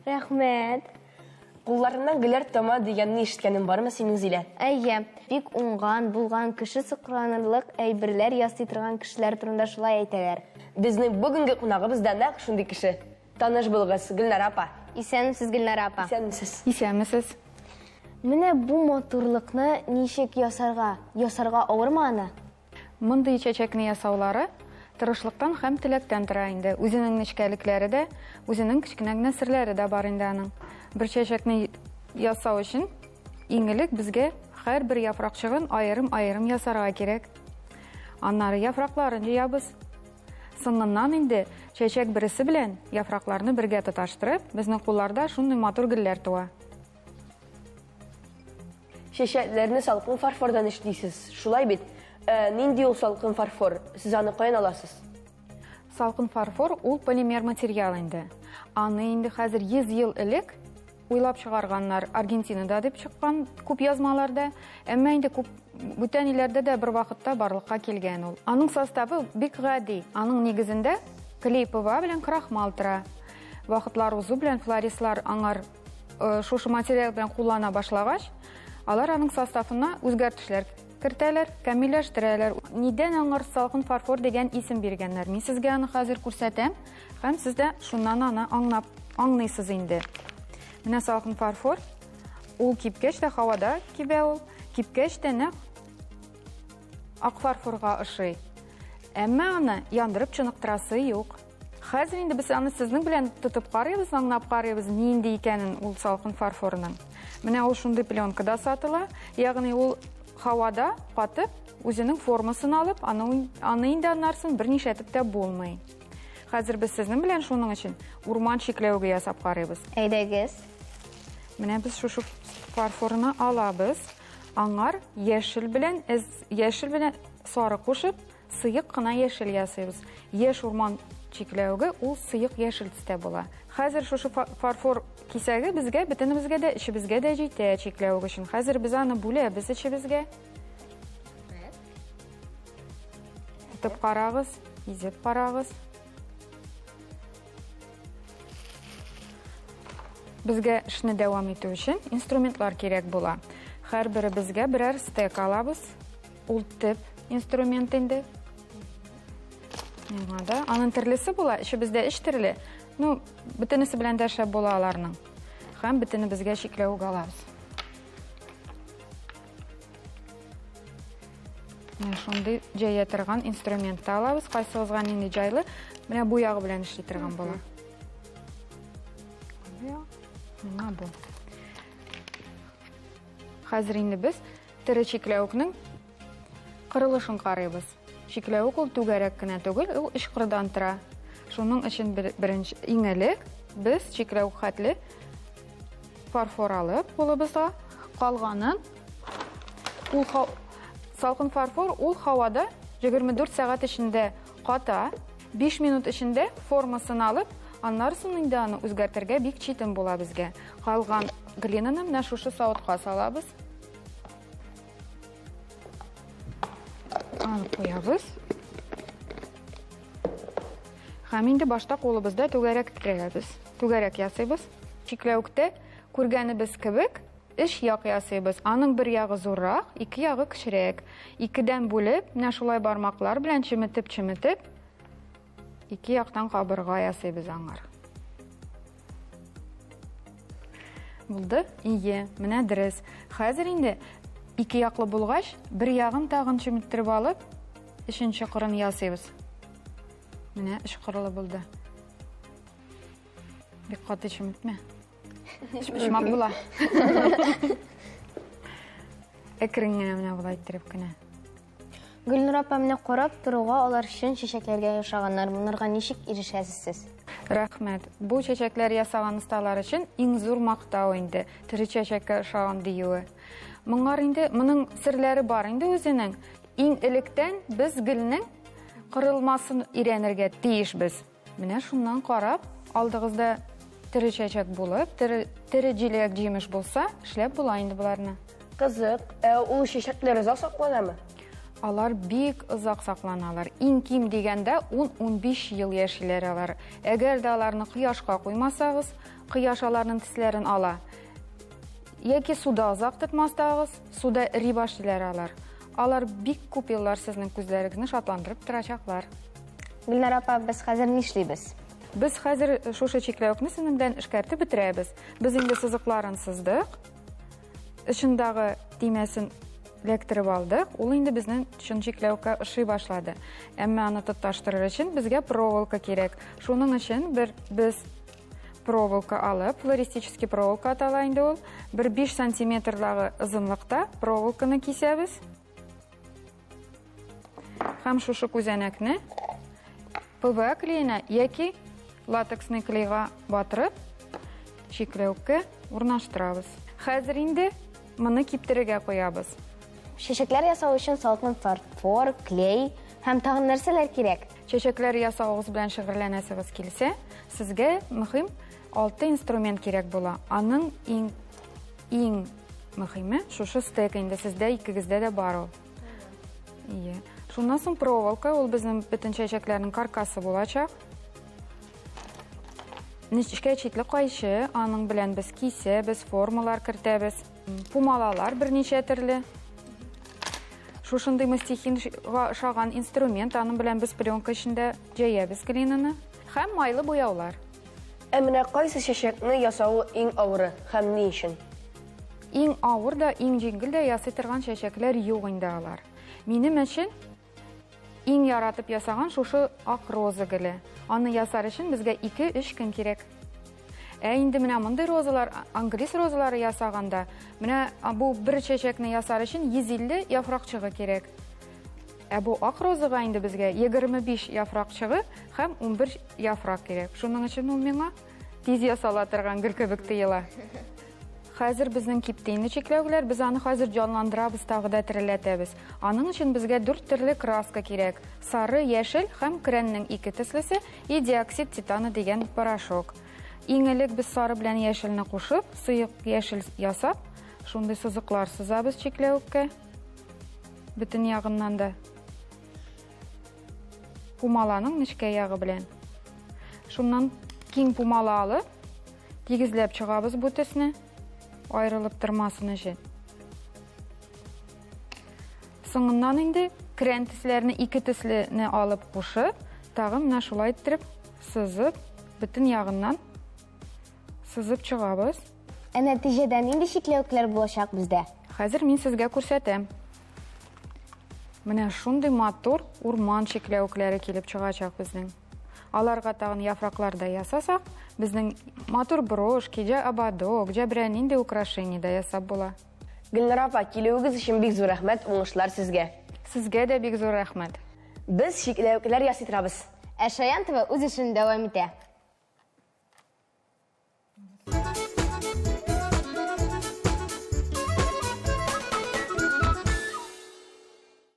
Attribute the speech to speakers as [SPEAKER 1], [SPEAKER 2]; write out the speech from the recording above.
[SPEAKER 1] Рәхмәт.
[SPEAKER 2] Кулларыннан гөлләр тама дигәнне ишеткәнең бармы синең, Зилә?
[SPEAKER 1] Әйе, бик уңган, булган, кеше сокланырлык әйберләр ясый торган кешеләр турында шулай әйтәләр.
[SPEAKER 2] Безнең бүгенге кунагыбыз да нәкъ шундый кеше. Таныш булыгыз, Гөлнара апа.
[SPEAKER 1] Исәнмесез, Гөлнара апа.
[SPEAKER 2] Исәнмесез.
[SPEAKER 3] Исәнмесез.
[SPEAKER 1] Менә бу матурлыкны ничек ясарга? Ясарга авырмы аны?
[SPEAKER 3] Мондый чәчәкне ясаулары тырышлыктан һәм теләктән тора инде. Үзенең нечкәлекләре дә, үзенең кечкенә генә серләре дә бар инде аның. Бер чәчәкне ясау өчен иң элек безгә һәрбер яфракчыгын аерым-аерым ясарга кирәк. Аннары яфракларын җыябыз. Соңыннан инде чәчәк бересе белән яфракларны бергә тоташтырып, безнең кулларда шундый матур гөлләр туа.
[SPEAKER 2] Чәчәкләрне салкын фарфордан эшлисез, шулай бит? Ә, нинди ул салкын фарфор? Сез аны каян аласыз?
[SPEAKER 3] Салкын фарфор ул полимер материал инде. Аны инде хәзер 100 ел элек уйлап чыгарганнар Аргентинада дип чыккан күп язмаларда. Әмма инде күп бүтән илләрдә дә бер вакытта барлыкка килгән ул. Аның составы бик гади. Аның нигезендә клей ПВА белән крахмал тора. Вакытлар узу белән флористлар аңар шушы материал белән куллана башлагач, алар аның составына үзгәртешләр кертәләр, камилләштерәләр. Нидән аңар салкын фарфор дигән исем биргәннәр? Мин сезгә аны хәзер күрсәтәм, һәм сез дә шуннан аны аңлап аңлыйсыз инде. Менә салкын фарфор, ул кипкәч тә һавада кибә ул, кипкәч тә нәкъ ак фарфорга ошый. Әмма аны яндырып чыныктырасы юк. Хәзер инде без аны сезнең белән тотып карыйбыз, аңлап карыйбыз, нинди икәнен ул салкын фарфорның. Менә ул шундый пленкада сатыла, ягъни ул һавада катып, үзенең формасын алып, аны, аны инде аннарсын бернишләтеп тә булмый. Хәзер без сезнең белән шуның өчен урман чикләвеге ясап карыйбыз.
[SPEAKER 1] Әйдәгез.
[SPEAKER 3] Менә без шушы фарфорны алабыз. Аңар яшел белән, яшел белән сары кушып, Сыек кына яшел ясыйбыз. Яшь урман чикләвеге ул сыек яшел төстә була. Хәзер шушы фарфор кисәге безгә бөтенебезгә дә эчебезгә дә җитә чикләвек өчен. Хәзер без аны бүләбез эчебезгә. Тотып карагыз, изеп карагыз. Безгә эшне дәвам итү өчен инструментлар кирәк була. Һәрберебезгә берәр стек алабыз. Ул төп инструмент инде. Миңа да. Аның төрлесе була, эчебездә өч төрле. Ну, бөтенесе белән дә шәп була аларның. Һәм бөтенебезгә чикләвек алабыз. Менә шундый җәя торган инструмент та алабыз. Кайсыгызга нинди җайлы, менә бу ягы белән эшли торган була. Миңа бу. Хәзер инде без Тере чикләвекнең кырылышын карыйбыз. Чикләвек ул түгәрәк кенә түгел, ул өч кырдан тора. Шуның өчен беренче иң элек без чикләвек хәтле фарфор алып кулыбызга, калганын ул салкын фарфор ул һавада 24 сәгать эчендә ката, 5 минут эчендә формасын алып, аннары соң инде аны үзгәртергә бик читен була безгә. Калган глинаны менә шушы савытка салабыз. Аны куябыз. Һәм инде башта кулыбызда түгәрәк терәбез. Түгәрәк ясыйбыз. Чикләвектә күргәнебез кебек, өч як ясыйбыз. Аның бер ягы зуррак, ике ягы кечерәк. Икедән бүлеп, менә шулай бармаклар белән чеметеп-чеметеп, ике яктан кабырга ясыйбыз аңар. Булды? Ие, менә дөрес. Хәзер инде ике яклы булгач, бер ягын тагын чөметтереп алып, өченче кырын ясыйбыз. Менә өч кырлы булды. Бик каты чөметмә. Өчпочмак була. Әкрен генә менә болай иттереп кенә.
[SPEAKER 1] Гөлнур апа, менә карап торуга алар чын чәчәкләргә охшаганнар. Монарга ничек ирешәсез сез?
[SPEAKER 3] Рәхмәт. Бу чәчәкләр ясаган осталар өчен иң зур мактау инде, тере чәчәккә ошаган диюе. Моңар инде, моның серләре бар инде үзенең. Иң электән без гөлнең кырылмасын өйрәнергә тиешбез. Менә шуннан карап, алдыгызда тере чәчәк булып, тере, тере җиләк җимеш булса, эшләп була инде боларны.
[SPEAKER 2] Кызык, ә ул чәчәкләр озак сакланамы?
[SPEAKER 3] Алар бик озак сакланалар. Иң ким дигәндә 10-15 ел яшиләр алар. Әгәр дә аларны кояшка куймасагыз, кояш аларның төсләрен ала. Яки суда озак тотмасагыз, суда эри башлыйлар алар. Алар бик күп еллар сезнең күзләрегезне шатландырып торачаклар.
[SPEAKER 1] Гөлнара апа, без хәзер нишлибез?
[SPEAKER 3] Без хәзер шушы чикләвекне сезнең белән эшкәртеп бетерәбез. Без инде сызыкларын сыздык. Очындагы төймәсен эләктереп алдык. Ул инде безнең чын чикләвеккә ошый башлады. Әмма аны тоташтырыр өчен безгә проволока кирәк. Шуның өчен бер без проволока алып, флористический проволока атала инде ул, бер 5 сантиметрлагы озынлыкта проволоканы кисәбез. Һәм шушы күзәнәкне ПВА клеена яки латексный клейга батырып, чикләвеккә урнаштырабыз. Хәзер инде моны киптерергә куябыз.
[SPEAKER 1] Чәчәкләр ясау өчен салкын фарфор, клей һәм тагын нәрсәләр кирәк?
[SPEAKER 3] Чәчәкләр ясавыгыз белән шөгыльләнәсегез килсә, сезгә мөһим 6 инструмент кирәк була. Аның иң иң мөһиме шушы стек инде сездә икегездә дә бар ул. Ие. Шуннан соң проволока, ул безнең бөтен чәчәкләрнең каркасы булачак. Нечкә читле кайчы, аның белән без кисәбез, формалар кертәбез. Пумалалар берничә төрле. Шушындый мастихинга ошаган инструмент, аның белән без пленка эчендә җәябез глинаны. Һәм майлы буяулар.
[SPEAKER 2] Ә менә кайсы чәчәкне ясавы иң авыры һәм ни өчен?
[SPEAKER 3] Иң авыр да, иң җиңел дә ясый торган чәчәкләр юк инде алар. Минем өчен иң яратып ясаган шушы ак роза гөле. Аны ясар өчен безгә 2-3 көн кирәк. Ә инде менә мондый розалар, англис розалары ясаганда, менә бу бер чәчәкне ясар өчен 150 яфракчыгы кирәк. Ә бу ак розага инде безгә 25 яфракчыгы һәм 11 яфрак кирәк. Шуның өчен ул миңа тиз ясала торган гөл кебек тоела. Хәзер безнең кипте инде чикләвекләр, без аны хәзер җанландырабыз, тагы да тереләтәбез. Аның өчен безгә дүрт төрле краска кирәк. Сары, яшел һәм керәннең ике төслесе и диоксид титана дигән порошок. Иң элек без сары белән яшелне кушып, сыек яшел ясап, шундый сызыклар сызабыз чикләвеккә. Бөтен ягыннан да. Пумаланың нечкә ягы белән. Шуннан киң пумала алып, тигезләп чыгабыз бу төсне, аерылып тормасын өчен. Соңыннан инде керән төсләрне ике төслене алып кушып, тагын менә шулай иттереп сызып, бөтен ягыннан сызып чыгабыз.
[SPEAKER 1] Ә нәтиҗәдә нинди чикләвекләр булачак бездә?
[SPEAKER 3] Хәзер мин сезгә күрсәтәм. Менә шундый матур урман чикләвекләре килеп чыгачак безнең. Аларга тагын яфраклар да ясасак, безнең матур брошки, җә ободок, җә берәр нинди украшение да ясап була.
[SPEAKER 2] Гөлнара апа, килүегез өчен бик зур рәхмәт, уңышлар сезгә.
[SPEAKER 3] Сезгә дә бик зур рәхмәт.
[SPEAKER 2] Без чикләвекләр ясый торабыз.
[SPEAKER 1] Ә Шаян ТВ үз эшен дәвам итә.